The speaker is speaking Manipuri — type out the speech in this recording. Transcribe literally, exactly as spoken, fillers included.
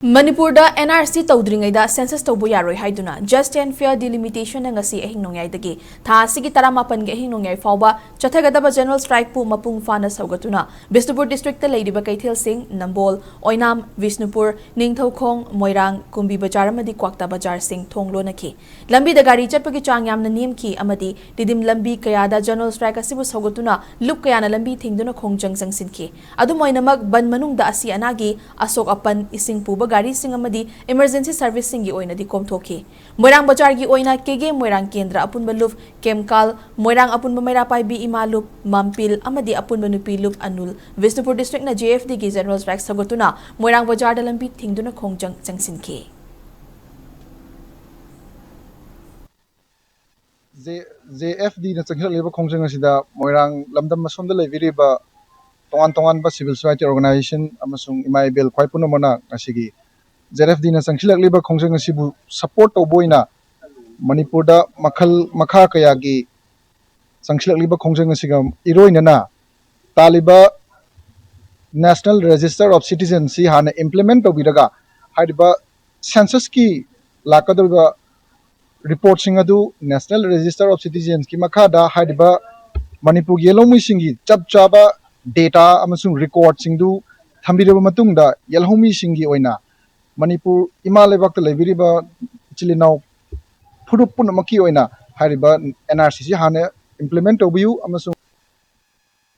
ꯃꯅꯤꯄꯨꯔꯗ ꯑꯦꯟ ꯑꯥꯔ ꯁꯤ ꯇꯧꯗ꯭ꯔꯤꯉꯩꯗ ꯁꯦꯟꯁꯁ ꯇꯧꯕ ꯌꯥꯔꯣꯏ ꯍꯥꯏꯗꯨꯅ ꯖꯁ ꯑꯦꯟ ꯐꯤꯌꯔ ꯗꯤꯂꯤꯃꯤꯇꯦꯁꯟꯅ ꯉꯁꯤ ꯑꯍꯤꯡ ꯅꯣꯡꯌꯥꯏꯗꯒꯤ ꯊꯥ ꯑꯁꯤꯒꯤ ꯇꯔꯥꯃꯥꯄꯟꯒꯤ ꯑꯍꯤꯡ ꯅꯣꯡꯌꯥꯏ ꯐꯥꯎꯕ ꯆꯠꯊꯒꯗꯕ ꯖꯦꯅꯔꯦꯜ ꯁ꯭ꯇ꯭ꯔꯥꯏꯛꯄꯨ ꯃꯄꯨꯡ ꯐꯥꯅ ꯁꯧꯒꯠꯇꯨꯅ ꯕꯤꯁꯅꯨꯄꯨꯔ ꯗꯤꯁꯇ꯭ꯔꯤꯛꯇ ꯂꯩꯔꯤꯕ ꯀꯩꯊꯦꯜꯁꯤꯡ ꯅꯝꯕꯣꯜ, ꯑꯣꯏꯅꯥꯝ, ꯕꯤꯁꯅꯨꯄꯨꯔ, ꯅꯤꯡꯊꯧꯈꯣꯡ, ꯃꯣꯏꯔꯥꯡ, ꯀꯨꯝꯕꯤ ꯕꯖꯥꯔ ꯑꯃꯗꯤ ꯀ꯭ꯋꯥꯛꯇꯥ ꯕꯖꯥꯔꯁꯤꯡ ꯊꯣꯡ ꯂꯣꯟꯅꯈꯤ꯫ ꯂꯝꯕꯤꯗ ꯒꯥꯔꯤ ꯆꯠꯄꯒꯤ ꯆꯥꯡ ꯌꯥꯝꯅ ꯅꯦꯝꯈꯤ ꯑꯃꯗꯤ ꯇꯤꯗꯤꯝ ꯂꯝꯕꯤ ꯀꯌꯥꯗ ꯖꯦꯅꯔꯦꯜ ꯁ꯭ꯇ꯭ꯔꯥꯏꯛ ꯑꯁꯤꯕꯨ ꯁꯧꯒꯠꯇꯨꯅ ꯂꯨꯞ ꯀꯌꯥꯅ ꯂꯝꯕꯤ ꯊꯤꯡꯗꯨꯅ ꯈꯣꯡꯖꯪ ꯆꯪꯁꯤꯟꯈꯤ꯫ ꯑꯗꯨꯝ ꯑꯣꯏꯅꯃꯛ, ꯕꯟ ꯃꯅꯨꯡꯗ ꯑꯁꯤ ꯑꯅꯥꯒꯤ ꯑꯁꯣꯛ ꯑꯄꯟ, ꯏꯁꯤꯡ ꯄꯨꯕ ꯒꯥꯔꯤꯁꯤꯡ ꯑꯃꯗꯤ ꯏꯃꯔꯖꯦꯟꯁꯤ ꯁꯔꯚꯤꯁꯁꯤꯡꯒꯤ ꯑꯣꯏꯅꯗꯤ ꯀꯣꯝꯊꯣꯛꯈꯤ꯫ ꯃꯣꯏꯔꯥꯡ ꯕꯖꯥꯔꯒꯤ ꯑꯣꯏꯅ ꯀꯦꯒꯦ ꯃꯣꯏꯔꯥꯡ ꯀꯦꯟꯗ꯭ꯔ ꯑꯄꯨꯟꯕ ꯂꯨꯞ, ꯀꯦꯝꯀꯥꯜ, ꯃꯣꯏꯔꯥꯡ ꯑꯄꯨꯟꯕ ꯃꯩꯔꯥ ꯄꯥꯏꯕꯤ ꯏꯃꯥ ꯂꯨꯞ, ꯃꯥꯝꯄꯤꯜ ꯑꯃꯗꯤ ꯑꯄꯨꯟꯕ ꯅꯨꯄꯤ ꯂꯨꯞ ꯑꯅꯨꯜ, ꯕꯤꯁꯅꯨꯄꯨꯔ ꯗꯤꯁꯇ꯭ꯔꯤꯛꯅ ꯖꯦ ꯑꯦꯐ ꯗꯤꯒꯤ ꯖꯦꯅꯔꯦꯜ ꯁ꯭ꯇ꯭ꯔꯥꯏꯛ ꯁꯧꯒꯠꯇꯨꯅ ꯃꯣꯏꯔꯥꯡ ꯕꯖꯥꯔꯗ ꯂꯝꯕꯤ ꯊꯤꯡꯗꯨꯅ ꯈꯣꯡꯖꯪ ꯆꯪꯁꯤꯟꯈꯤ꯫ ꯖꯦ ꯑꯦꯐ ꯗꯤꯅ ꯆꯪꯁꯤꯜꯂꯛꯂꯤꯕ ꯈꯣꯡꯖꯪ ꯑꯁꯤꯗ ꯃꯣꯏꯔꯥꯡ ꯂꯝꯗꯝ ꯑꯁꯣꯝꯗ ꯂꯩꯕꯤꯔꯤꯕ ꯇꯣꯉꯥꯟ ꯇꯣꯉꯥꯟꯕ ꯁꯤꯚꯤꯜ ꯁꯣꯁꯥꯏꯇꯤ ꯑꯣꯔꯒꯅꯥꯏꯖꯦꯁꯟ ꯑꯃꯁꯨꯡ ꯏꯃꯥ ꯏꯕꯦꯜ ꯈ꯭ꯋꯥꯏ ꯄꯨꯝꯅꯃꯛꯅ ꯉꯁꯤꯒꯤ ꯖꯦ ꯑꯦꯐ ꯗꯤꯅ ꯆꯪꯁꯤꯜꯂꯛꯂꯤꯕ ꯈꯣꯡꯖꯪ ꯑꯁꯤꯕꯨ ꯁꯄꯣꯔꯠ ꯇꯧꯕ ꯑꯣꯏꯅ ꯃꯅꯤꯄꯨꯔꯗ ꯃꯈꯜ ꯃꯈꯥ ꯀꯌꯥꯒꯤ ꯆꯪꯁꯤꯜꯂꯛꯂꯤꯕ ꯈꯣꯡꯖꯪ ꯑꯁꯤꯒ ꯏꯔꯣꯏꯅꯅ ꯇꯥꯜꯂꯤꯕ National Register of Citizency ꯍꯥꯟꯅ ꯏꯝꯄ꯭ꯂꯤꯃꯦꯟ ꯇꯧꯕꯤꯔꯒ ꯍꯥꯏꯔꯤꯕ ꯁꯦꯟꯁꯁꯀꯤ ꯂꯥꯛꯀꯗꯧꯔꯤꯕ ꯔꯤꯄꯣꯔꯠꯁꯤꯡ ꯑꯗꯨ National Register of Citizensꯀꯤ ꯃꯈꯥꯗ ꯍꯥꯏꯔꯤꯕ ꯃꯅꯤꯄꯨꯔꯒꯤ ꯌꯦꯜꯍꯧꯃꯤꯁꯤꯡꯒꯤ ꯆꯞ ꯆꯥꯕ ꯗꯦꯇꯥ ꯑꯃꯁꯨꯡ ꯔꯦꯀꯣꯔꯠꯁꯤꯡꯗꯨ ꯊꯝꯕꯤꯔꯕ ꯃꯇꯨꯡꯗ ꯌꯦꯜꯍꯧꯃꯤꯁꯤꯡꯒꯤ ꯑꯣꯏꯅ ꯃꯅꯤꯄꯨꯔ ꯏꯃꯥ ꯂꯩꯕꯥꯛꯇ ꯂꯩꯕꯤꯔꯤꯕ ꯏꯆꯤꯜ ꯏꯅꯥꯎ ꯐꯨꯔꯨꯞ ꯄꯨꯝꯅꯃꯛꯀꯤ ꯑꯣꯏꯅ ꯍꯥꯏꯔꯤꯕ ꯑꯦꯟ ꯑꯥꯔ ꯁꯤꯁꯤ ꯍꯥꯟꯅ ꯏꯝꯄ꯭ꯂꯤꯃꯦꯟ ꯇꯧꯕꯤꯌꯨ ꯑꯃꯁꯨꯡ